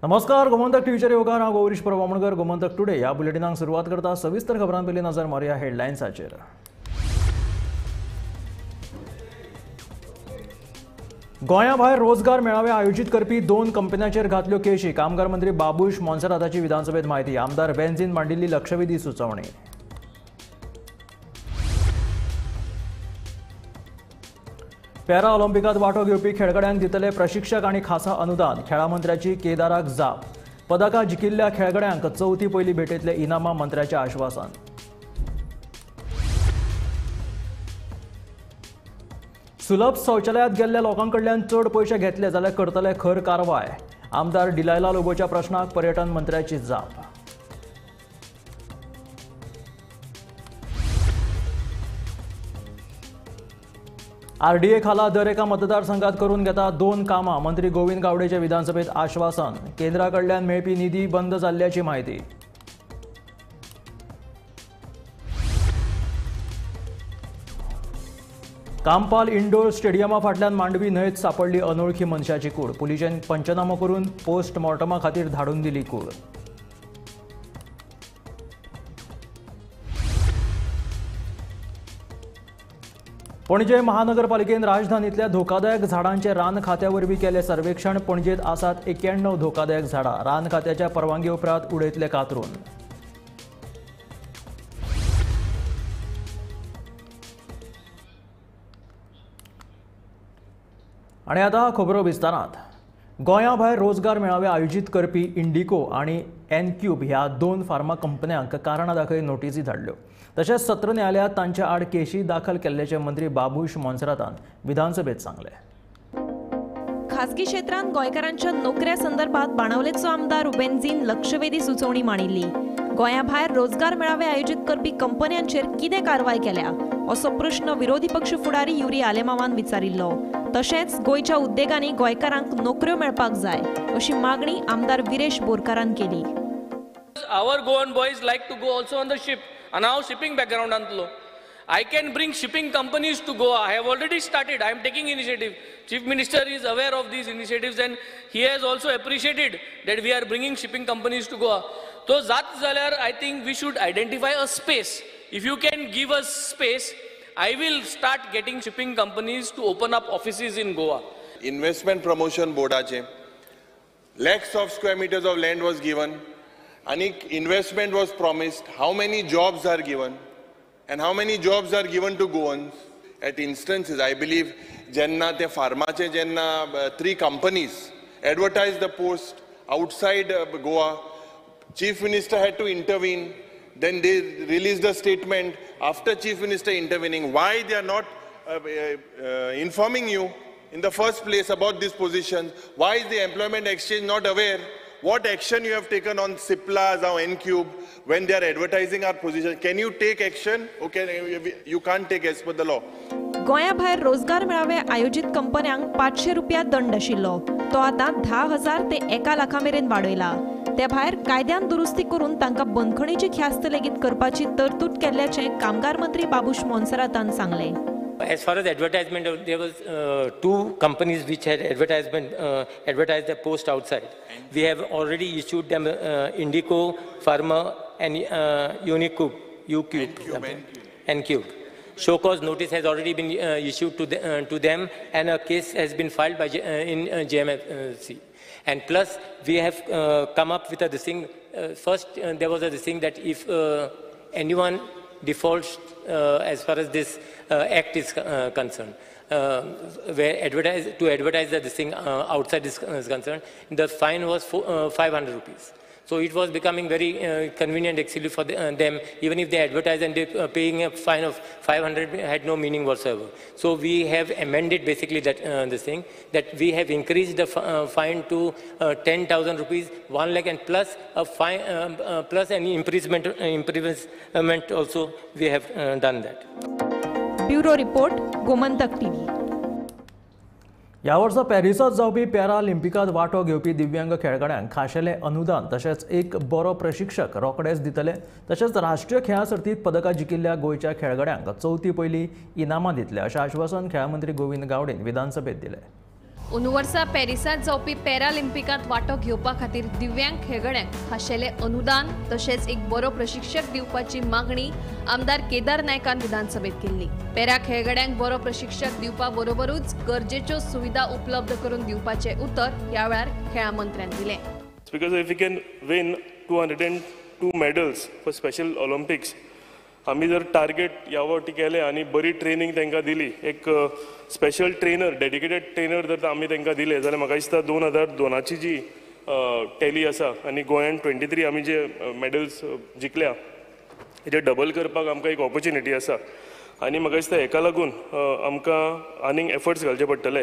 नमस्कार, गोमंतक टीव्हीचेर येवकार. हांव गौरीश प्रभू आमोणकर. गोमंतक टुडे ह्या बुलेटिनाक सुरवात करता. सविस्तर खबरां पयलीं नजर मारुया हेडलायन्साचेर. गोंया भायर रोजगार मेळावे आयोजीत करपी दोन कंपन्यांचेर घातल्यो केशी. कामगार मंत्री बाबूश मोन्सेराताची विधानसभेत म्हायती. आमदार बेन्झीन मांडिल्ली लक्षवेधी सुचोवणी. पॅरा ऑलिम्पिकात वांटो घेवपी खेळगड्यांक दितले प्रशिक्षक आनी खासा अनुदान. खेळां मंत्र्याची केदाराक जाप. पदकां जिखिल्ल्या खेळगड्यांक चवथी पयली भेटेंतले इनामां मंत्र्याचें आश्वासन. सुलभ शौचालयांत गेल्ल्या लोकां कडल्यान चड पयशे घेतले जाल्यार करतले खर कारवाय. आमदार डिलायला लोबोच्या प्रश्नाक पर्यटन मंत्र्याची जाप. आरडीए खाला दर एका मतदारसंघात करून घेता दोन कामां. मंत्री गोविंद गावडेचे विधानसभेत आश्वासन. केंद्रा कडल्यान मेळपी निधी बंद जाल्ल्याची म्हायती. कांपाल इंडोर स्टेडियमा फाटल्यान मांडवी न्हंयेत सापडली अनोळखी मनशाची कूड. पुलिशेन पंचनामो करून पोस्टमॉर्टमा खातीर धाडून दिली कूड. पणजे महानगरपालिकेन राजधानीतल्या धोकादायक झाडांचे रान खात्या वरवीं केलें सर्वेक्षण. पणजेत आसात 91 धोकादायक झाडां. रान खात्याच्या परवानगी उपरांत उडयतले कातरून. आनी आतां खबरो विस्तारांत. गोंया भायर रोजगार मेळावे आयोजीत करपी इंडिको आनी एनक्यूब ह्या दोन फार्मा कंपन्यांक कारणां दाखय नोटीसी धाडल्यो. तशेंच सत्र न्यायालयांत तांच्या आड केशी दाखल केल्ल्याचें मंत्री बाबूश मोन्सेरातान विधानसभेत सांगलें. खासगी क्षेत्रांत गोंयकारांच्या नोकऱ्या संदर्भात बाणावलेचो आमदार बेन्झीन लक्षवेधी सुचोवणी मांडिल्ली. गोंया भायर रोजगार मेळावे आयोजीत करपी कंपन्यांचेर कितें कारवाय केल्या असो प्रश्न विरोधी पक्ष फुडारी युरी आलेमावान विचारिल्लो. तशेंच गोंयच्या उद्देगांनी गोंयकारांक नोकऱ्यो मेळपाक जाय अशी मागणी आमदार विरेश बोरकारान केली. Our Goan boys like to go also on the ship. And now shipping background antlo. I can bring shipping companies to Goa. I have already started. I am taking initiative. Chief Minister is aware of these initiatives and he has also appreciated that we are bringing shipping companies to Goa. So zat zalyar, I think we should identify a space. If you can give us space, I will start getting shipping companies to open up offices in Goa. Investment Promotion Board ache lakhs of square meters of land was given. Anik investment was promised. How many jobs are given and how many jobs are given to Goans? At instances, I believe jenna te pharma che jenna 3 companies advertised the post outside Goa, Chief Minister had to intervene. Then they released a statement after Chief Minister intervening. Why they are not informing you in the first place about this position? Why is the employment exchange not aware? What action you have taken on Cipla or Ncube when they are advertising our position? Can you take action? Okay, you can't take as per the law. गोंया भायर रोजगार मेळावे आयोजीत कंपन्यांक 500 रुपया दंड आशिल्लो तो आतां 10,000 ते 1 लाखा मेरेन वाडयला. ते भायर कायद्यान दुरुस्ती करून तांकां बंदखणीची ख्यास्त लेगीत करपाची तरतूद केल्ल्याचें कामगार मंत्री बाबूश मोन्सेरातान सांगलें. As far as advertisement, there was 2 companies which had advertised the post outside. We have already issued them Indico, Pharma, and Unicube, Ncube. Show cause notice has already been issued to them, and a case has been filed by in JMFC. And plus, we have come up with a this thing. First, there was a this thing that if anyone defaults as far as this act is concerned, where advertise this thing outside is concerned, the fine was 500 rupees. So it was becoming very convenient actually for them, even if they advertise and they paying a fine of 500 had no meaning whatsoever. So we have amended basically that this thing, that we have increased the fine to 10,000 rupees, 1 lakh, and plus a fine, plus an imprisonment also we have done that. Bureau Report, Gomantak TV. ह्या वर्सा पॅरिसांत जावपी पॅरालिम्पिकांत वांटो घेवपी दिव्यांग खेळगड्यांक खाशेलें अनुदान तशेंच एक बरो प्रशिक्षक रोखडेच दितले. तशेंच राष्ट्रीय खेळां सर्तींत पदकां जिखिल्ल्या गोंयच्या खेळगड्यांक चवथी पयलीं इनामां दितले अशें आश्वासन खेळां मंत्री गोविंद गावडेन विधानसभेत दिलें. अंदू वर्सा पॅरिसांत जावपी पॅरालिम्पिकांत वांटो घेवपा खातीर दिव्यांग खेळगड्यांक खाशेलें अनुदान तशेंच एक बरो प्रशिक्षक दिवपाची मागणी आमदार केदार नायकान विधानसभेत केल्ली. पॅरा खेळगड्यांक बरो प्रशिक्षक दिवपा बरोबरूच गरजेच्यो सुविधा उपलब्ध करून दिवपाचें उतर ह्या वेळार खेळां मंत्र्यान दिलें. Because if we can win 202 medals for Special Olympics, आमी जर टार्गेट ह्या फावटी केलें आनी बरी ट्रेनींग तांकां दिली, एक स्पेशल ट्रेनर, डेडिकेटेड ट्रेनर जर आमी तांकां दिले जाल्यार म्हाका दिसता 2002ची जी टॅली आसा आनी गोंयान 23 आमी जे मॅडल्स जिखल्या हेजे डबल करपाक आमकां एक ऑपॉर्च्युनिटी आसा. आनी म्हाका दिसता हेका लागून आमकां आनीक एफर्ट्स घालचे पडटले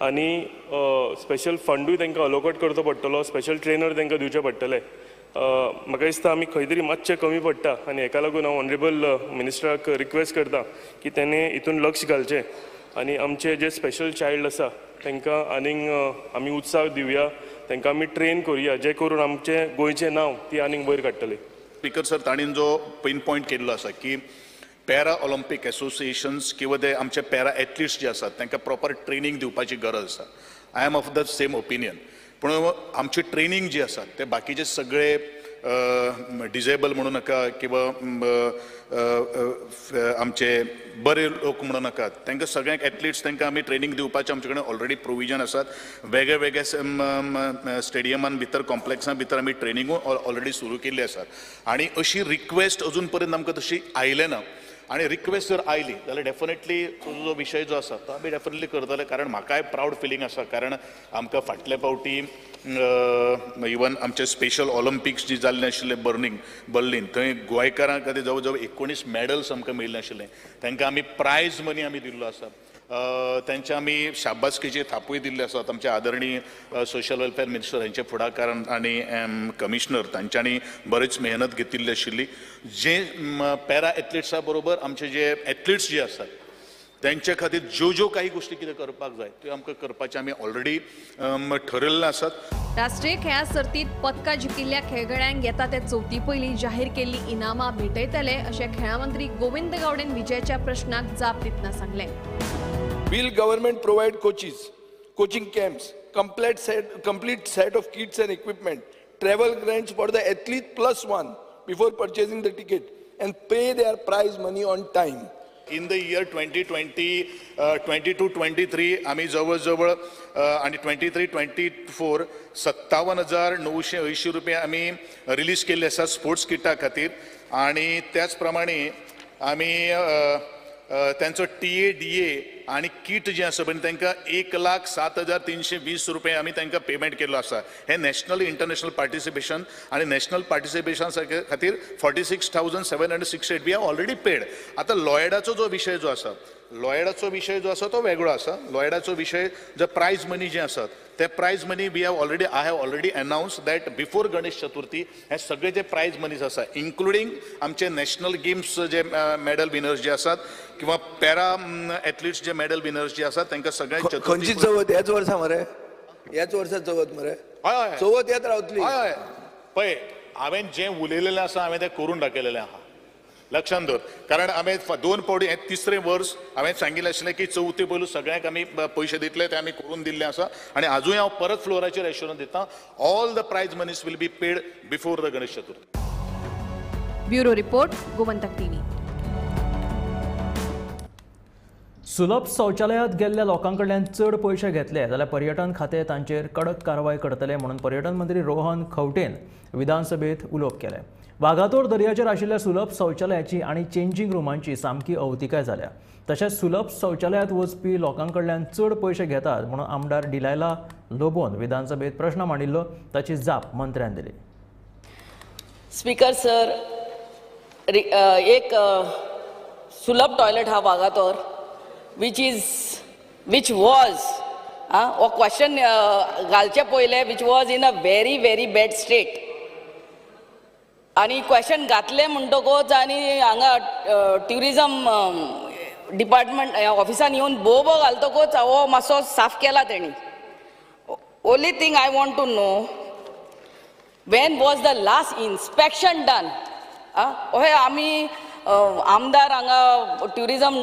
आनी स्पेशल फंडूय तांकां अलोकेट करचो पडटलो, स्पेशल ट्रेनर तांकां दिवचे पडटले. म्हाका दिसता आमी खंय तरी मातशें कमी पडटा आनी हेका लागून हांव ऑनरेबल मिनिस्टराक रिक्वेस्ट करता की तेणें हितून लक्ष घालचें आनी आमचे जे स्पेशल चायल्ड आसा तांकां आनीक आमी उत्साह दिवया, तांकां आमी ट्रेन करुया, जे करून आमचें गोंयचें नांव ती आनीक वयर काडटली. स्पीकर सर, ताणें जो पिन पॉयंट केल्लो आसा की पॅरा ऑलिम्पीक एसोसिएशन्स किंवा ते आमचे पॅरा एथलीट्स जे आसात तांकां प्रॉपर ट्रेनींग दिवपाची गरज आसा. I am of the same opinion. पूण आमची ट्रेनींग जी आसा ते बाकीचे सगळे डिजेबल म्हणू नाका किंवा आमचे बरे लोक म्हणू नाका, तांकां सगळ्यांक एथलीट्स तांकां आमी ट्रेनींग दिवपाचें आमचे कडेन ऑलरेडी प्रोविजन आसात. वेगळे वेगळे स्टेडियमान भितर, कॉम्प्लेक्सां भितर आमी ट्रेनिंगूय ऑलरेडी सुरू केल्ली आसात आनी अशी रिक्वेस्ट अजून पर्यंत आमकां तशी आयलें ना. आनी रिक्वेस्ट जर आयली जाल्यार डेफिनेटली तो जो विशय जो आसा तो आमी डेफिनेटली करतले, कारण म्हाकाय प्रावड फिलींग आसा, कारण आमकां फाटले फावटी इवन आमचे स्पेशल ऑलिम्पिक्स जी जाल्लें आशिल्लें बर्लिन, थंय गोंयकारां खातीर जवळ जवळ 19 मॅडल्स आमकां मेळिल्लें आशिल्लें. तांकां आमी प्रायज मनी आमी दिल्लो आसा, तांचे आमी शाबासकीचे थापूय दिल्ले आसात. आमचे आदरणीय सोशल वेलफेअर मिनिस्टर हांचे फुडाकार आनी कमिशनर तांच्यांनी बरीच मेहनत घेतिल्ली आशिल्ली. जे पॅरा एथलीट्सा बरोबर आमचे जे एथलीट्स जे आसात त्यांच्या खातीर ज्यो ज्यो काही गोष्टी कितें करपाक जाय त्यो आमकां करपाचें आमी ऑलरेडी ठरयल्लें आसात. राष्ट्रीय खेळां सर्तीत पदकां जिखिल्ल्या खेळगड्यांक येता ते चवथी पयलीं जाहीर केल्ली इनामां भेटयतले अशें खेळां मंत्री गोविंद गावडेन विजयाच्या प्रश्नाक जाप दितना सांगलें. Will government provide coaches, coaching camps, complete set of kits and equipment, travel grants for the athlete plus one before purchasing the ticket and pay their prize money on time? In the year 2020, 22-23 आम्ही जवळजवळ आणि 23-24 57,980 रुपये आम्ही release केल्ले आसा sports किटा खातीर. आणि त्याच प्रमाणे आम्ही त्यांचो TA DA आणि किट जे आसा पळय तांकां 1,07,320 रुपये आमी तांकां पेमेंट केल्लो आसा. हे नॅशनल इंटरनॅशनल पार्टिसिपेशन आनी नॅशनल पार्टिसिपेशन खातीर 46,768 we have already paid. आतां लॉयडाचो जो विशय जो आसा, लॉयडाचो विशय जो आसा तो वेगळो आसा. लॉयडाचो विशय जो प्रायज मनी जे आसात ते prize money we have already, I have already announce that before Ganesh Chaturthi हे सगळे जे प्रायज मनीज आसा इन्क्लुडींग आमचे नॅशनल गेम्स जे मॅडल विनर्स जे आसात किंवा पॅरा एथलीट्स जे मॅडल विनर्स जे आसात तांकां सगळ्यांक खंयची चवथ ह्याच वर्सा मरे, ह्याच वर्सा चवथ मरे, हय चवथ येत रावतली. हय हय, पळय हांवें जें उलयलेलें आसा हांवें तें करून दाखयलेलें आहा, लक्षांत दवर. कारण हांवें दोन फावटी हें तिसरें वर्स हांवें सांगिल्लें आशिल्लें की चवथी पयलू सगळ्यांक आमी पयशे दितले, ते आमी करून दिल्ले आसा. आनी आजूय हांव परत फ्लोराचेर एश्योरन्स दिता, all the prize monies will be paid before the Ganesh Chaturthi. Bureau report, Gomantak TV. सुलभ शौचालयांत गेल्ल्या लोकां कडल्यान चड पयशे घेतले जाल्यार पर्यटन खातें तांचेर कडक कारवाय करतले म्हणून पर्यटन मंत्री रोहन खंवटेन विधानसभेत उलोवप केलें. वागातोर दर्याचेर आशिल्ल्या सुलभ शौचालयाची आनी चेंजींग रुमांची सामकी अवतिकाय जाल्या. तशेंच सुलभ शौचालयांत वचपी लोकां कडल्यान चड पयशे घेतात म्हणून आमदार डिलायला लोबोन विधानसभेत प्रश्न मांडिल्लो, ताची जाप मंत्र्यान दिली. स्पीकर सर, एक सुलभ टॉयलेट हा वागातोर which was हो क्वेश्चन घालचे पयले, which was in a very very bad state. आनी क्वेश्चन घातले म्हणटकूच आनी हांगा ट्युरिजम डिपार्टमेंट ऑफिसान येवन बोबो घालतकूच हो मातसो साफ केला तेणी. Only thing I want to know, when was the last inspection done? अहें आमी आमदार हांगा ट्युरिजम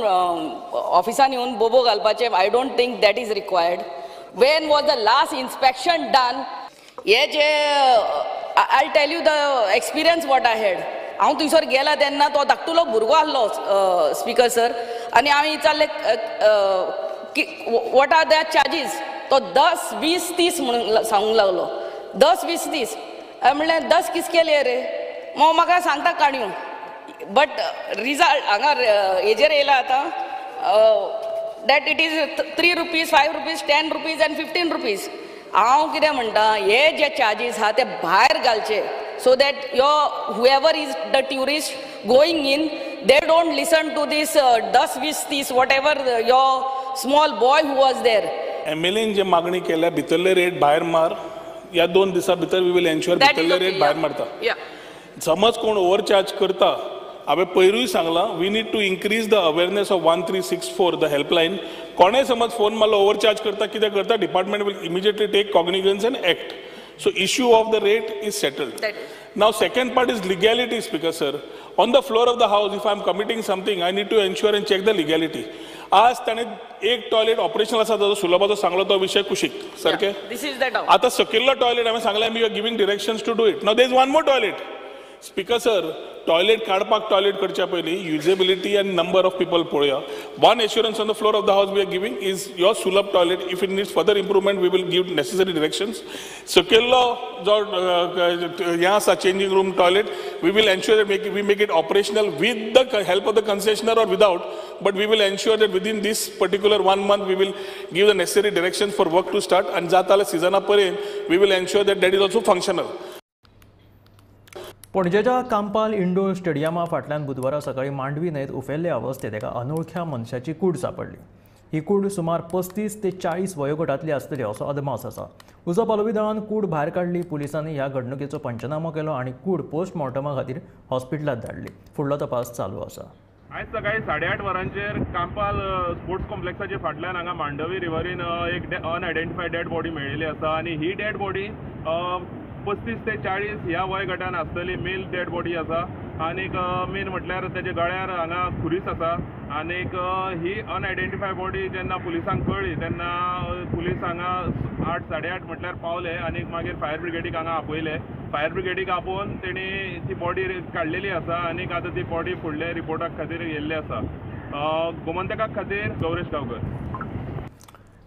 ऑफिसान येवन बोबो घालपाचें I don't think that is required. When was the last inspection done? हे जे I tell you the experience what I had. हांव थंयसर गेला तेन्ना तो धाकटुलो भुरगो आहलो स्पीकर सर, आनी हांवें विचारलें what are the charges, तो 10 20 30 म्हणून सांगूंक लागलो. 10 20 30 हांवें म्हणलें 10 किसके लिए रे, मग म्हाका सांगता काणयो. बट रिजल्ट हांगा हेजेर येयला आतां that it is 3 rupees, 5 rupees, 10 rupees and 15 rupees. हांव कितें म्हणटा, हे जे चार्जीस आहा ते भायर घालचे, so that your whoever is the tourist going in, they don't listen to this 10 20 30 whatever your small boy who was there. MLA जे मागणी केल्या भितरले रेट भायर मार, ह्या 2 दिसां भितर we will ensure भितरले रेट भायर मारता. समज कोण ओवरचार्ज करता, हांवें पयरूय सांगलां, we need to increase the awareness of 1364 the helpline. कोणेय समज फोन मारलो ओवरचार्ज करता कितें करता, department will immediately take cognizance and act. So issue of the rate is settled. Now second part is legality, Speaker sir. On the floor of the house, if I am committing something, I need to ensure and check the legality. आज ताणें एक toilet operational आसा, ताजो सुलभाचो सांगलो तो विशय कुशीक सारकें. आतां सकयल्लो टॉयलेट हांवें सांगलें, we are giving directions to do it. Now there is one more toilet. Speaker sir, toilet काडपाक टॉयलेट करच्या पयलीं युजेबिलिटी आनी नंबर ऑफ पीपल पळोवया. One assurance on the floor of the house we are giving is your Sulabh toilet, if it needs further improvement we will give necessary directions. सकयल्लो जो हें आसा changing room toilet, we will ensure that we make it operational with the help of the concessionaire or without, but we will ensure that within this particular 1 month we will give the necessary directions for work to start, आनी जाता जाल्यार सिजना पर्यंत we will ensure that that is also functional. पणजेच्या Campal indoor स्टेडियमा फाटल्यान बुधवारा सकाळी मांडवी न्हंयेत उफेल्ले अवस्थेत एका अनोळख्या मनशाची कूड सांपडली. ही कूड सुमार 35 ते 40 वयोगटांतली आसतली असो अदमास आसा. उजो पालोवपी दळान कूड भायर काडली. पुलिसांनी ह्या घडणुकेचो पंचनामो केलो आनी कूड पोस्टमॉर्टमा खातीर हॉस्पिटलांत धाडली. फुडलो तपास चालू आसा. आयज सकाळी 8:30 वरांचेर कांपाल स्पोर्ट्स कॉम्प्लेक्साच्या फाटल्यान हांगा मांडवी रिवरीन एक अनआयडेंटिफायड डेड बॉडी मेळिल्ली आसा आनी ही डेड बॉडी 35 ते 40 ह्या वय गटान आसतली. मेल डेड बॉडी आसा आनीक मेन म्हटल्यार तेच्या गळ्यार हांगा खुरीस आसा आनीक ही अनआयडेंटिफाय बॉडी जेन्ना पुलिसांक कळ्ळी तेन्ना पुलीस हांगा 8 8:30 म्हटल्यार पावले आनीक मागीर फायर ब्रिगेडीक हांगा आपयले. फायर ब्रिगेडीक आपोवन तेणी ती बॉडी काडलेली आसा आनीक आतां ती बॉडी फुडले रिपोर्टा खातीर येयल्ली आसा. गोमंतका खातीर गौरेश गांवकर.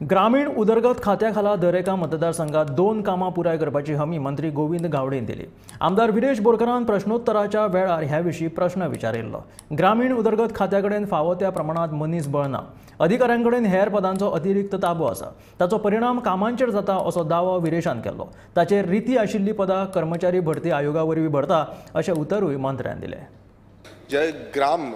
ग्रामीण उदरगत खात्या खाला दरेका मतदारसंघात 2 कामां पुराय करपाची हमी मंत्री गोविंद गावडेन दिली. आमदार विरेश बोरकरान प्रश्नोत्तराच्या वेळार ह्या विशीं प्रश्न विचारिल्लो. ग्रामीण उदरगत खात्या कडेन फावो त्या प्रमाणांत मनीस बळ ना, अधिकाऱ्यां कडेन हेर पदांचो अतिरिक्त ताबो आसा, ताचो परिणाम कामांचेर जाता असो दावो विरेशान केल्लो. ताचेर रिती आशिल्ली पदां कर्मचारी भरती आयोगा वरवीं भरता अशें उतरूय मंत्र्यान दिलें. जे ग्राम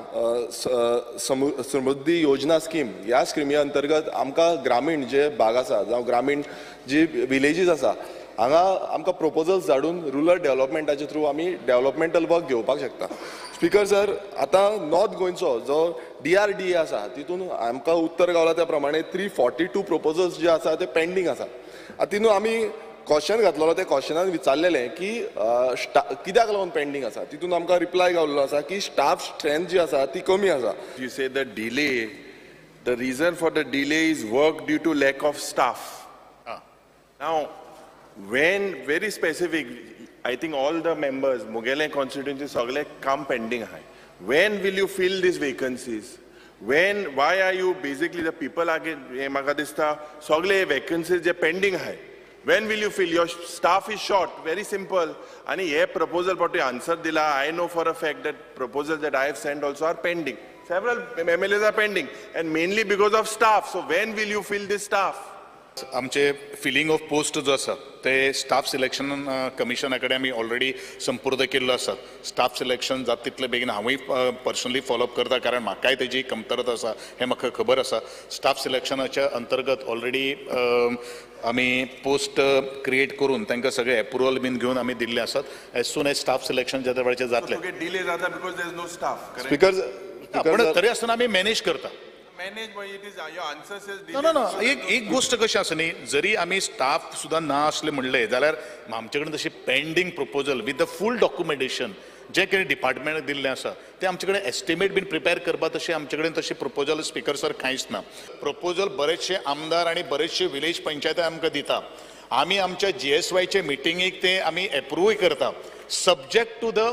समृद्धी योजना स्कीम ह्या स्किमी अंतर्गत आमकां ग्रामीण जे भाग आसा जावं ग्रामीण जी विलेजीस आसा हांगा आमकां प्रपोजल्स धाडून रुरल डेव्हलपमेंटाचे थ्रू आमी डेव्हलपमेंटल वर्क घेवपाक शकता. स्पीकर सर, आतां नॉर्थ गोंयचो जो DRDA आसा तितून आमकां उत्तर गावला त्या प्रमाणे 342 प्रपोजल्स जे आसा ते पेंडींग आसा. आतां तितून आमी क्वेश्चन घातलेलो, त्या क्वेश्चनान विचारलेलें की कित्याक लागून पेंडींग आसा. तितून आमकां रिप्लाय गावल्लो आसा की स्टाफ स्ट्रेंथ जी आसा ती कमी आसा. You say the delay, the reason for the delay is work due to lack of staff. Now when very specific, I think all the members मुगेले कॉन्स्टिट्युएन्सी सगळे काम पेंडींग आहाय. When will you fill these vacancies? When, why are you basically the people are हें म्हाका दिसता सगळे vacancies जे pending आहाय, when will you fill? Your staff is short, very simple. And here proposal but answer dila, I know for a fact that proposals that I have sent also are pending. Several MLAs are pending and mainly because of staff. So when will you fill this staff? आमचे filling of post जो आसा ते staff selection कमिशना कडेन आमी already संपूर्द केल्लो आसा. Staff selection जाता तितले बेगीन हांवूय पर्सनली फॉलोअप करता, कारण म्हाकाय तेजी कमतरता आसा हें म्हाका खबर आसा. स्टाफ सिलेक्शनाच्या अंतर्गत ऑलरेडी आमी पोस्ट क्रिएट करून तांकां सगळे एप्रुवल बीन घेवन आमी दिल्ले आसात. As soon as staff selection जाता वेळाचेर जातलें. डिले जाता because there is no staff. Speaker, पण तरी आसतना आमी मॅनेज करता. ना ना, एक गोष्ट कशी आसा न्ही, जरी आमी स्टाफ सुद्दां ना आसले म्हणले जाल्यार आमचे कडेन तशी pending proposal with the full documentation जें कितें डिपार्टमेंटाक दिल्लें आसा तें आमचे कडेन एस्टिमेट बीन प्रिपेर करपा तशें आमचे कडेन तशें प्रपोजल स्पीकर सर कांयच ना. प्रपोजल बरेचशे आमदार आनी बरेचशे विलेज पंचायत आमकां दिता. आमी आमच्या GSYचे मिटिंगेक ते आमी एप्रूवूय करता, सब्जेक्ट टू the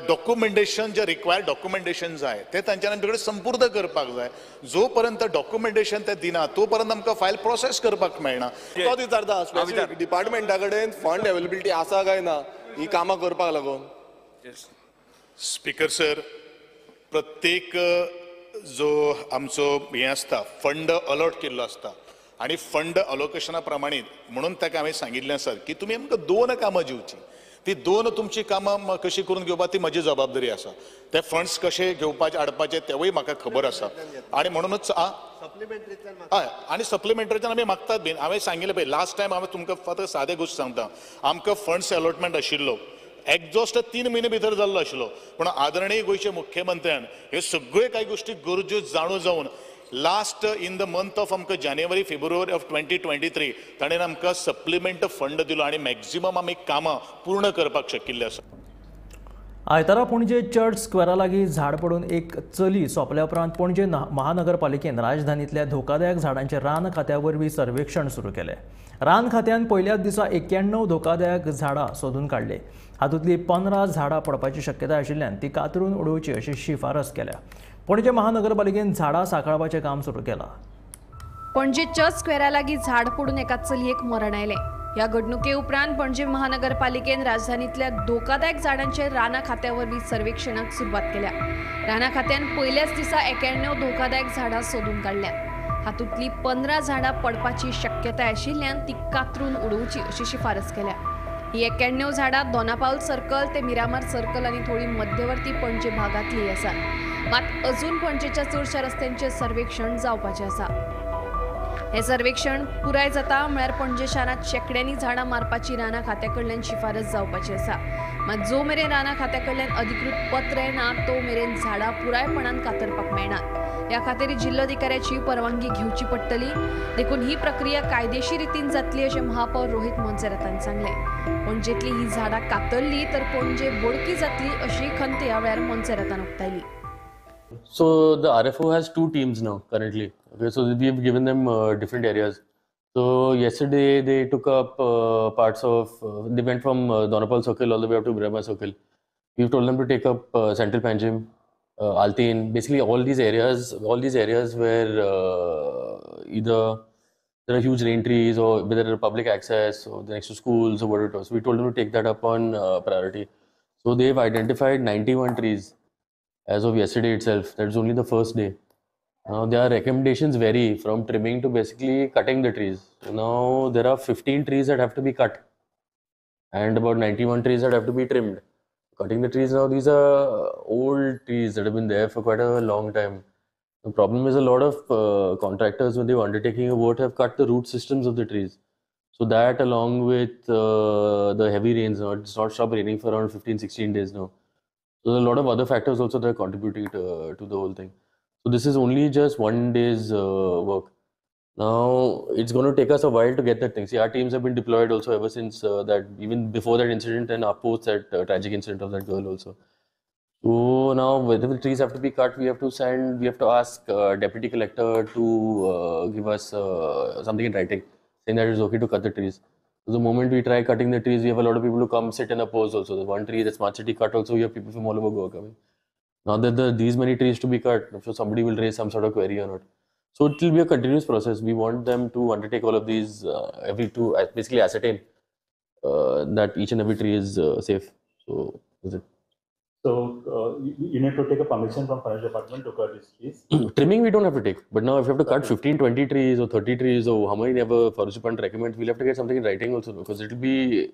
documentation जे रिक्वायर्ड डॉक्युमेंटेशन जाय ते तांच्यान आमचे कडेन संपूर्ण करपाक जाय. जो पर्यंत डॉक्युमेंटेशन ते दिना तो पर्यंत आमकां फायल प्रोसेस करपाक मेळना. तो विचारता स्पेसिफिक डिपार्टमेंटा कडेन फंड अवेलेबिलिटी आसा काय ना ही कामां करपाक लागून. स्पीकर सर, प्रत्येक जो आमचो हें आसता फंड अलॉट केल्लो आसता आनी फंड अलोकेशना प्रमाणे म्हणून ताका हांवें सांगिल्लें आसा की तुमी आमकां 2 कामां दिवचीं, ती 2 तुमची कामां कशी करून घेवपा ती म्हजी जबाबदारी आसा. ते फंड्स कशे घेवपाचे हाडपाचे तेवूय म्हाका खबर आसा आनी म्हणूनच हय आनी सप्लिमेंटरीच्यान आमी मागतात बीन. हांवें सांगिल्लें पळय लास्ट टायम हांवें तुमकां फक्त सादे गोश्ट सांगता, आमकां फंड्स अलॉटमेंट आशिल्लो एक्झॉस्ट 3 म्हयने भितर जाल्लो आशिल्लो, पूण आदरणीय गोंयच्या मुख्यमंत्र्यान ह्यो सगळ्यो कांय गोश्टी गरज्यो जाणू जावन last in the month of आमकां जानेवारी फेब्रुवारी ऑफ 2023 ताणें आमकां सप्लिमेंट फंड दिलो आनी मॅक्झिमम आमी कामां पूर्ण करपाक शकिल्ले आसा. आयतारा पणजे चर्च स्क्वेरा लागीं झाड पडून एक चली सोंपल्या उपरांत पणजे महानगरपालिकेन राजधानींतल्या धोकादायक झाडांचें रान खात्या वरवीं सर्वेक्षण सुरू केलें. रान खात्यान पयल्याच दिसा 91 धोकादायक झाडां सोदून काडली. हातूंतलीं 15 झाडां पडपाची शक्यताय आशिल्ल्यान ती कातरून उडोवची अशी शिफारस केल्या. पणजे महानगरपालिकेन झाडां सांखळपाचें काम सुरू केलां. पणजे चर्च स्क्वेरा लागीं झाड पडून एका चलयेक मरण आयलें. ह्या घडणुके उपरांत पणजे महानगरपालिकेन राजधानींतल्या धोकादायक झाडांचेर रानां खात्या वरवीं सर्वेक्षणाक सुरवात केल्या. रानां खात्यान पयल्याच दिसा 91 धोकादायक झाडां सोदून काडल्या. हातूंतलीं 15 झाडां पडपाची शक्यताय आशिल्ल्यान ती कातरून उडोवची अशी शिफारस केल्या. ही 91 झाडां दोनापावल सर्कल ते मिरामार सर्कल आनी थोडी मध्यवर्ती पणजे भागांतली आसात. मात अजून पणजेच्या चडशा रस्त्यांचें सर्वेक्षण जावपाचें आसा. हें सर्वेक्षण पुराय जाता म्हळ्यार पणजे शारांत शेंकड्यांनी झाडां मारपाची रानां खात्या कडल्यान शिफारस जावपाची आसा. मात जो मेरेन रानां खात्या कडल्यान अधिकृत पत्र येना तो मेरेन झाडां पुरायपणान कातरपाक मेळनात. ह्या खातीर जिल्लोधिकाऱ्याची परवानगी घेवची पडटली. देखून ही प्रक्रिया कायदेशीर रितीन जातली अशें महापौर रोहित मोन्सेरातान सांगलें. पणजेंतली ही झाडां कातरली तर पणजे बोडकी जातली अशी खंत ह्या वेळार मोन्सेरातान उक्तायली. So the RFO has 2 teams now currently. Okay, so we have given them different areas. So yesterday they took up parts of, they went from Donapal Circle all the way up to Miramar Circle. We've told them to take up Central Panjim, Altain, basically all these areas where either there are huge rain trees or whether there are public access or next to schools or whatever it was. We told them to take that up on priority. So they've identified 91 trees as of yesterday itself. That's only the first day. Now their recommendations vary from trimming to basically cutting the trees. So now there are 15 trees that have to be cut and about 91 trees that have to be trimmed. Cutting the trees now, these are old trees that have been there for quite a long time. The problem is a lot of contractors, when they were undertaking a work, have cut the root systems of the trees. So that, along with the heavy rains, now it's not stopped raining for around 15-16 days now. So there are a lot of other factors also that are contributing to the whole thing. So this is only just one day's work. Now it's going to take us a while to get that thing. See, our teams have been deployed also ever since that, even before that incident and post that tragic incident of that girl also. So now whether the trees have to be cut, we have to send, we have to ask deputy collector to give us something in writing saying that it's okay to cut the trees. So the moment we try cutting the trees, we have a lot of people who come sit and oppose also. The one tree, the Smart City cut also, we have people from all over Goa coming. Now that there are these many trees to be cut, I'm sure somebody will raise some sort of query or not. So it will be a continuous process. We want them to undertake all of these to basically ascertain that each and every tree is safe. So is it. So you need to take a permission from forest department to cut these trees? Trimming we don't have to take. But now if you have to cut 15, 20 trees or 30 trees or how many ever forest department recommends, we'll have to get something in writing also, because it will be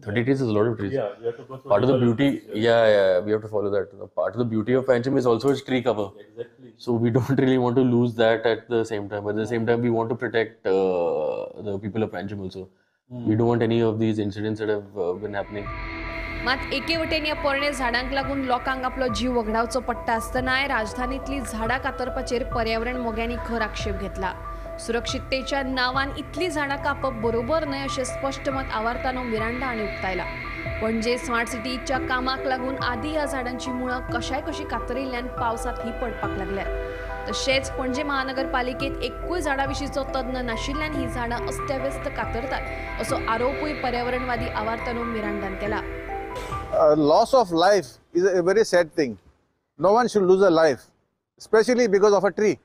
30 trees is a lot of trees. Yeah, we have to go through. Part of the beauty, yeah, we have to follow that. Part of the beauty of Panjim is also its tree cover. Exactly. So we don't really want to lose that at the same time. But at the same time, we want to protect the people of Panjim also. Mm. We don't want any of these incidents that have been happening. मात एके वटेन ह्या पोरणे झाडांक लागून लोकांक आपलो जीव वगडावचो पडटा आसतनाय राजधानींतली झाडां कातरपाचेर पर्यावरण मोग्यांनी खर आक्षेप घेतला. सुरक्षिततेच्या नांवान इतली झाडां कापप बरोबर न्हय अशें स्पश्ट मत आवार्तानो मिरांडा हांणी उक्तायला. पणजे स्मार्ट सिटीच्या कामाक लागून आदी ह्या झाडांची मुळां कशाय कशी कातरिल्ल्यान पावसांत ही पडपाक लागल्यात. तशेंच पणजे महानगरपालिकेत एकूय झाडां विशींचो तज्ञ नाशिल्ल्यान ही झाडां अस्त्याव्यस्त कातरतात असो आरोपूय पर्यावरणवादी आवार्तानो मिरांडान केला. Loss of life is a very sad thing. No one should lose a life, especially because of a tree.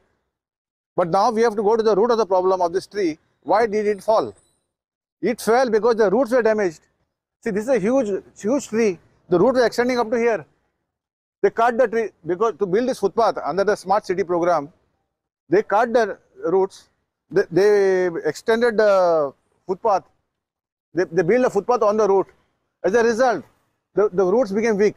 But now we have to go to the root of the problem of this tree. Why did it fall? It fell because the roots were damaged. See, this is a huge, huge tree. The roots are extending up to here. They cut the tree because to build this footpath under the smart city program, they cut the roots. They extended the footpath. They built a footpath on the root. As a result, the roots became weak.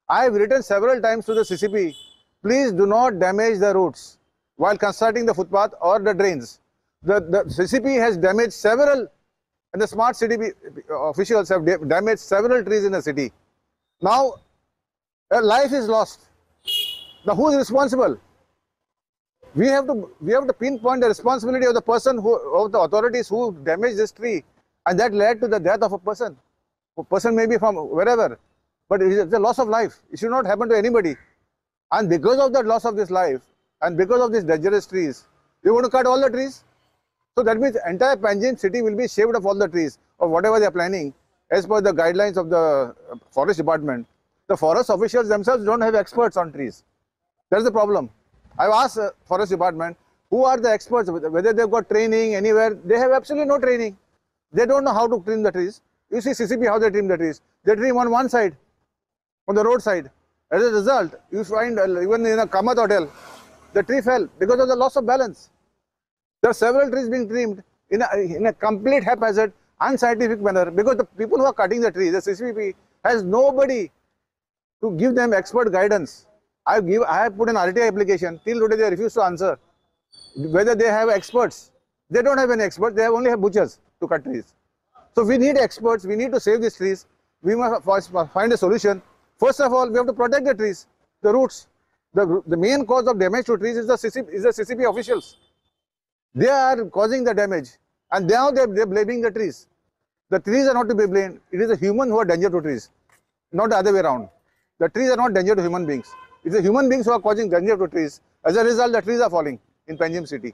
I have written several times to the CCP, please do not damage the roots while constructing the footpath or the drains. The CCP has damaged several, and the smart city officials have damaged several trees in the city. Now, a life is lost. Now, who is responsible? We have to pinpoint the responsibility of the person who, of the authorities who damaged this tree, and that led to the death of a person. A person may be from wherever, but it is a loss of life. It should not happen to anybody. And because of that loss of this life, and because of these dangerous trees, you want to cut all the trees? So that means entire Panjim city will be shaved of all the trees, or whatever they are planning, as per the guidelines of the forest department. The forest officials themselves don't have experts on trees. That's the problem. I've asked the forest department, who are the experts, whether they've got training anywhere. They have absolutely no training. They don't know how to trim the trees. You see CCP, how they trim the trees. They trim on one side, on the roadside. As a result, you find even in a Kamath hotel, the tree fell because of the loss of balance. There are several trees being trimmed in a complete haphazard, unscientific manner, because the people who are cutting the trees, the CCP, has nobody to give them expert guidance. I have put an RTI application. Till today they refuse to answer whether they have experts. They don't have any experts. They have only have butchers to cut trees. So we need experts. We need to save these trees. We must first find a solution. First of all, we have to protect the trees, the roots. The main cause of damage to trees is the CCP officials. They are causing the damage, and now they are blaming the trees. The trees are not to be blamed. It is the human who are danger to trees, not the other way around. The trees are not danger to human beings. It's the human beings who are causing danger to trees. As a result, the trees are falling in Panjim city.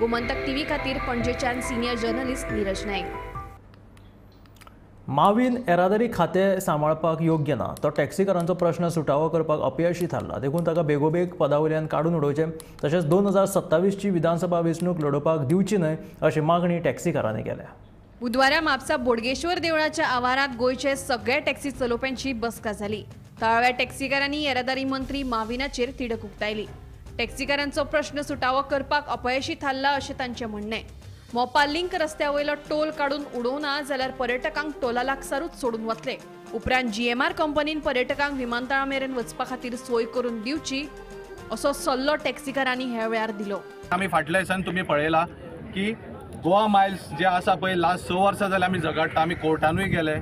Gomantak TV खातीर पणजेच्यान senior journalist Neeraj Naik. Mauvin येरादारी खातें सांबाळपाक योग्य ना, तो टॅक्सीकारांचो प्रश्न सुटावो करपाक अपयशी थारला, देखून ताका बेगोबेग पदा वयल्यान काडून उडोवचें, तशेंच 2027ची विधानसभा वेंचणूक लडोवपाक दिवची न्हय अशी मागणी टॅक्सीकारांनी केल्या. बुधवारा म्हापसा बोडगेश्वर देवळाच्या आवारांत गोंयचे सगळे टॅक्सी चलोवप्यांची बसका जाली. थळाव्या टॅक्सीकारांनी येरादारी मंत्री माविनाचेर तिडक उक्तायली. टॅक्सीकारांचो प्रश्न सुटावो करपाक अपयशी थारला अशें तांचें म्हणणें. मोपा लिंक रस्त्या वयलो टोल काडून उडोवना जाल्यार पर्यटकांक टोला लागसारूच सोडून वतले. उपरांत जीएमआर कंपनीन पर्यटकांक विमानतळा मेरेन वचपा खातीर सोय करून दिवची असो सल्लो टॅक्सीकारांनी ह्या वेळार दिलो. आमी फाटल्या दिसान तुमी पळयला की गोवा मायल्स जे आसा पळय लास्ट 6 वर्सां जाल्यार आमी झगडटा, आमी कोर्टानूय गेले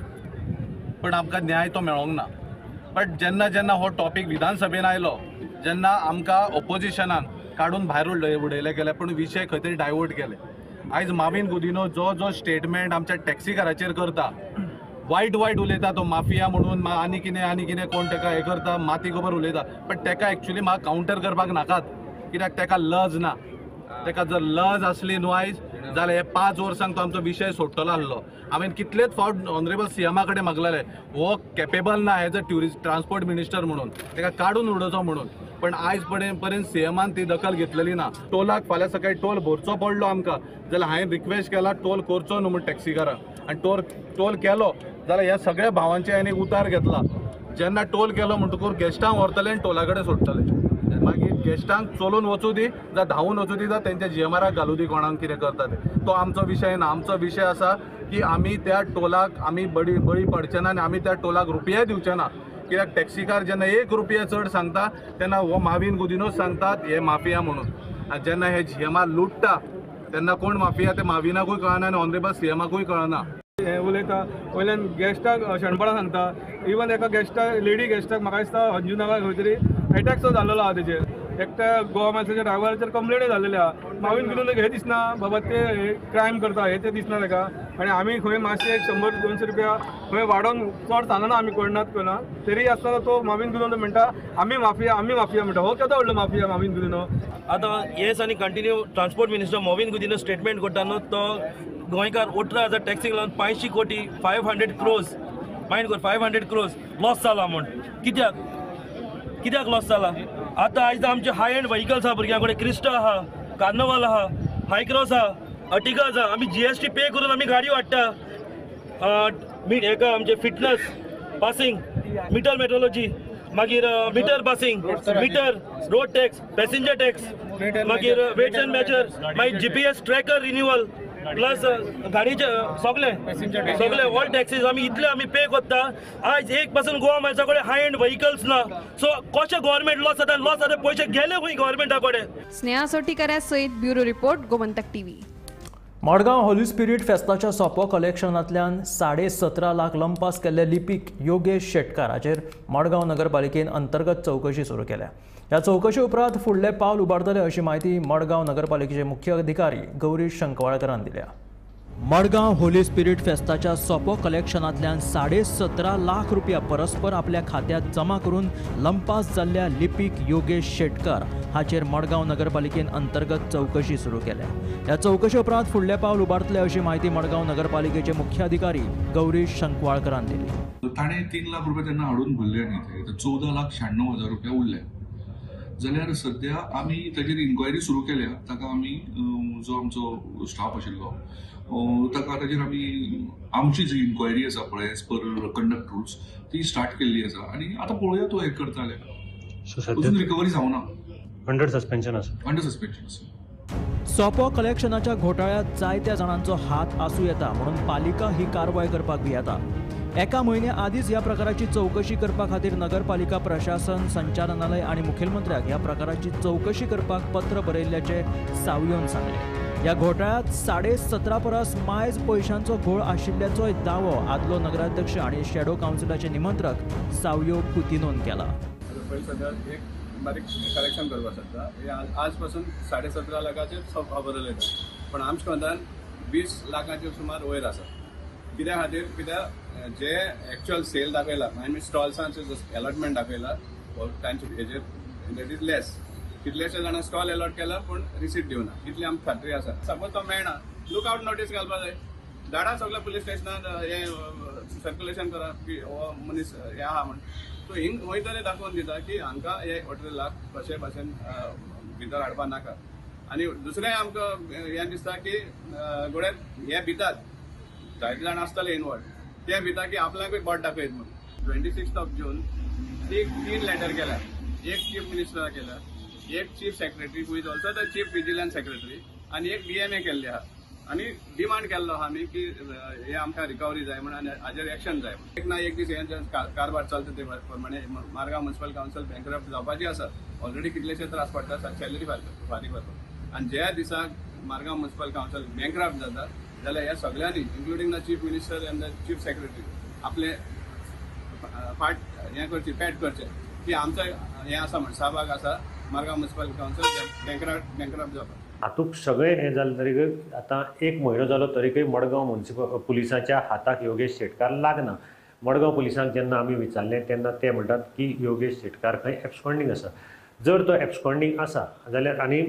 पण आमकां न्याय तो मेळोंक ना. बट जेन्ना जेन्ना हो टॉपीक विधानसभेन आयलो जेन्ना आमकां ओपोजिशनान काडून भायर उडयले गेले, पण विशय खंय तरी डायवर्ट केले. आयज माविन गुदिन्हो जो जो स्टेटमेंट आमच्या टॅक्सीकाराचेर करता, वायट वायट उलयता, तो माफिया म्हणून आनी कितें आनी कितें कोण तेका हें करता, माती खबर उलयता, पण तेका एक्चुली म्हाका कावंटर करपाक नाकात, कित्याक तेका लज ना. तेका जर लज आसली न्हू आयज जाल्यार हे 5 वर्सांक तो आमचो विशय सोडटलो आसलो. हांवें कितलेच फावट ऑनरेबल सीएमा कडेन मागलेलें, हो केपेबल ना as a tourist transport minister म्हणून, तेका काडून उडोवचो म्हणून, पण आयज पर्यंत सीएमान ती दखल घेतलेली ना. टोलाक फाल्यां सकाळी टोल भरचो पडलो आमकां जाल्यार हांवें रिक्वेस्ट केला टोल करचो न्हू म्हूण टॅक्सीकारांक, आनी टोल केलो जाल्यार ह्या सगळ्या भावांचे हांवें एक उतार घेतला. जेन्ना टोल केलो म्हणटकूच गेस्टांक व्हरतले आनी टोला कडेन सोडटले, मागीर गेस्टांक चलोवन वचूं दी जावं धांवून वचूं दी जावं तेंच्या जीएमआराक घालूं दी कोणाक कितें करता ते, तो आमचो विशय ना. आमचो विशय आसा की आमी त्या टोलाक आमी बळी पडचे ना आनी आमी त्या टोलाक रुपया दिवचे ना, कित्याक टॅक्सीकार जेन्ना 1 रुपया चड सांगता तेन्ना हो माविन गुदिन्हो सांगतात हे माफिया म्हणून, आनी जेन्ना हे जीएमआर लुट्टा तेन्ना कोण माफिया ते माविनाकूय कळना आनी ऑनरेबल सीएमाकूय कळना. हें उलयता वयल्यान गेस्टाक शेणपणां सांगता. इवन एका गेस्टाक, लेडी गेस्टाक म्हाका दिसता अंजुनाका खंय तरी एटॅक सो जाल्लो आहा तेजेर. एकट्या गोवा मायल्साच्या ड्रायव्हराचेर कंप्लेनूय जाल्लेली आहा. मावीन गुदिन्हो हें दिसना बाबा ते क्रायम करता हें तें दिसना ताका. आनी आमी खंय मातशें एक 100-200 रुपया खंय वाडोवन चड सांगना आमी कोणाक कोणा तरी आसतना तो मावीन गुदिन्हो म्हणटा आमी माफिया आमी माफिया म्हणटा. हो केदो व्हडलो माफिया मावीन गुदिन्हो. आतां येस आनी continue transport minister Mauvin Godinho statement करता न्हू तो गोंयकार 18,000 टॅक्सीक लागून 500 कोटी 500 क्रोर्स मायंड कर 500 क्रोर्स लॉस जाला म्हूण. कित्याक कित्याक लॉस जाला? आतां आयज आमचे हाय एंड व्हेकल्स आहा भुरग्यां कडेन, क्रिस्टा आहा, कार्नवाल आहा, हायक्रॉस आहा, अर्टिगा आसा. आमी GST पे करून आमी गाडयो हाडटा. हेका आमचे फिटनस पासिंग, मिटर मेट्रोलॉजी, मागीर meter passing, meter road tax, passenger tax, मागीर वेट्स एंड मेजर, मागीर GPS tracker renewal, plus गाडयेचे सगळे सगळे ऑल टॅक्सीज आमी इतले आमी पे करता. आयज एक पासून गोवा मायल्सा कडेन हाय एंड व्हेकल्स ना. सो कशें गव्हर्मेंट लॉस जाता? लॉस जाता पयशे गेले खंय गव्हर्मेंटा कडेन? स्नेहा सोटीकर सयत bureau report, Gomantak TV. Madgaon Holy Spirit फेस्ताच्या सोपो कलेक्शनांतल्यान 17.5 लाख लंपास केल्ले लिपीक योगेश शेटकार हाचेर मडगांव नगरपालिकेन अंतर्गत चवकशी सुरू केल्या. ह्या चवकशी उपरांत फुडले पावल उबारतले अशी म्हायती मडगांव नगरपालिकेचे मुख्य अधिकारी गौरीश शंकवाळकरान दिल्या. मडगांव होली स्पिरीट फेस्ताच्या सोपो कलेक्शनांतल्यान 17.5 लाख रुपया परस्पर आपल्या खात्यांत जमा करून लंपास जाल्ल्या लिपीक योगेश शेटकर हाचेर मडगांव नगरपालिकेन अंतर्गत चवकशी सुरू केल्या. ह्या चवकशे उपरांत फुडले पावल उबारतले अशी म्हायती मडगांव नगरपालिकेचे मुख्य अधिकारी गौरीश शंकवाळकरान दिली. ताणें 3 लाख रुपया तेन्ना हाडून भरले न्ही, ते 14,96,000 रुपया उरले. जाल्यार सद्या आमी ताजेर इन्क्वायरी सुरू केल्या. ताका आमी जो आमचो स्टाफ आशिल्लो ताका ताजेर आमी आमची जी इन्क्वायरी आसा पळय एज पर कंडक्ट रुल्स ती स्टार्ट केल्ली आसा आनी आतां पळोवया तो हें करता जाल्यार. अजून रिकवरी जावना, अंडर सस्पेन्शन आसा. अंडर सस्पेन्शन आसा. सोपो कलेक्शनाच्या घोटाळ्यांत जायत्या जाणांचो हात आसूं येता म्हणून पालिका ही कारवाय करपाक भियेता. एका म्हयन्या आदींच ह्या प्रकाराची चवकशी करपा खातीर नगरपालिका प्रशासन संचालनालय आनी मुखेलमंत्र्याक ह्या प्रकाराची चवकशी करपाक पत्र बरयल्ल्याचें सावयोन सांगलें. ह्या घोटाळ्यांत 17.5 परस मायज पयशांचो घोळ आशिल्ल्याचोय दावो आदलो नगराध्यक्ष आनी शॅडो कावन्सिलाचे निमंत्रक सावयो कुतिनोन केला. पयलीं एक बारीक करेक्शन करपाक शकता. आज पासून 17.5 लाखाचेर खबर उलयता, पण आमच्या कोंतान 20 लाखाचेर सुमार वयर आसा. कित्या खातीर? कित्याक जे एक्चुअल सेल दाखयला, I mean स्टॉल्सांचे अलॉटमेंट दाखयला तांचे हेजेर that is less. कितलेशे जाणां स्टॉल अलॉट केला पूण रिसीट दिवना, इतली आमकां खात्री आसा. सपोज तो मेळना, लूक आवट नोटीस घालपा जाय. धाडा सगळ्या पुलीस स्टेशनार हें सर्क्युलेशन करा की हो मनीस हें आहा म्हण. सो हिंग खंय तरी दाखोवन दिता की हांकां हे 18 लाख कशे भाशेन भितर हाडपा नाका. आनी दुसरें आमकां हें दिसता की गोड्याक हे भितात जायते जाण आसतले इनवॉल्व, ते भिता की आपल्याकूय बोट दाखयत म्हूण. 26 जून 3 लेटर केल्या, एक चीफ मिनिस्टराक केल्या, एक chief secretary who is also the chief vigilance secretary आनी एक DMA केल्ली आहा. आनी डिमांड केल्लो आहा आमी की हे आमकां रिकवरी जाय म्हूण आनी हाजेर एक्शन जाय. एक ना एक दीस हे कारभार चलता ते प्रमाणे मारगांव म्युनिसिपल कावन्सिल बँकरप्ट जावपाची आसा. ऑलरेडी कितलेशे त्रास पडटा सॅलरी फारीक करपाक. आनी ज्या दिसा मारगांव म्युनिसिपल कावन्सिल बँकरप्ट जाता जाल्यार ह्या सगळ्यांनी including the chief minister and the chief secretary आपले फाट हें करची, पॅट करचें की आमचो हें आसा म्हण सहभाग आसा मारगांव म्युनिसिपल कावन्सिल बँकरप्ट जावपाक. हातूंत सगळें हें जालें तरीकय आतां एक म्हयनो जालो तरीकय मडगांव म्युनिसिपल पुलिसांच्या हाताक योगेश शेटकार लागना. मडगांव पुलिसांक जेन्ना आमी विचारलें तेन्ना ते म्हणटात की योगेश शेटकार खंय एब्सकॉन्डींग आसा. जर तो एब्सकॉन्डींग आसा जाल्यार आनी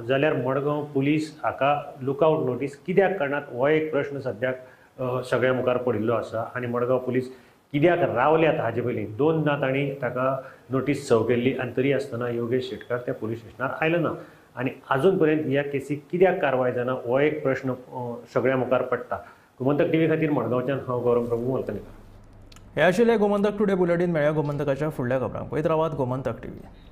जाल्यार मडगांव पुलीस हाका लुकआवट नोटीस कित्याक काडनात हो एक प्रश्न सद्याक सगळ्या मुखार पडिल्लो आसा. आनी मडगांव पुलीस कित्याक रावल्यात हाजे पयलीं दोनदां तांणी ताका नोटीस सर्व केल्ली आनी तरी आसतना योगेश शेटकार त्या पुलीस स्टेशनार आयलो ना आनी आजून पर्यंत ह्या केसीक कित्याक कारवाय जायना हो एक प्रश्न सगळ्या मुखार पडटा. गोमंतक टीव्ही खातीर मडगांवच्यान हांव गौरव प्रभू मलकनेकर. हे आशिल्लें गोमंतक टुडे बुलेटीन. मेळया गोमंतकाच्या फुडल्या खबरांक. पळयत रावात Gomantak TV.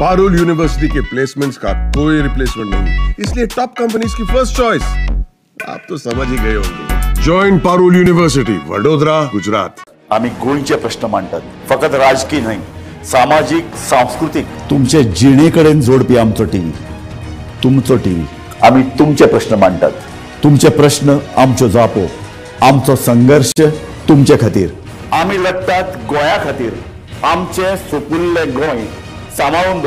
Parul university K placements का कोई रिप्लेसमेंट नहीं, इसलिए टॉप कंपनीज की फर्स्ट चॉइस। आप तो समझ ही गए होंगे। Join Parul university, Vadodara, Gujarat. आमी गोंयचे प्रश्न मांडटात, फकत राजकीय न्हय, सामाजीक, सांस्कृतीक, तुमचे जिणे कडेन जोडपी आमचो टीव्ही, तुमचो टीव्ही। आमी तुमचे प्रश्न मांडटात, तुमचे प्रश्न आमच्यो जापो, आमचो संघर्ष तुमचे खातीर। आमी लढटात गोंया खातीर, आमचें सुपुल्लें गोंय सांबाळून।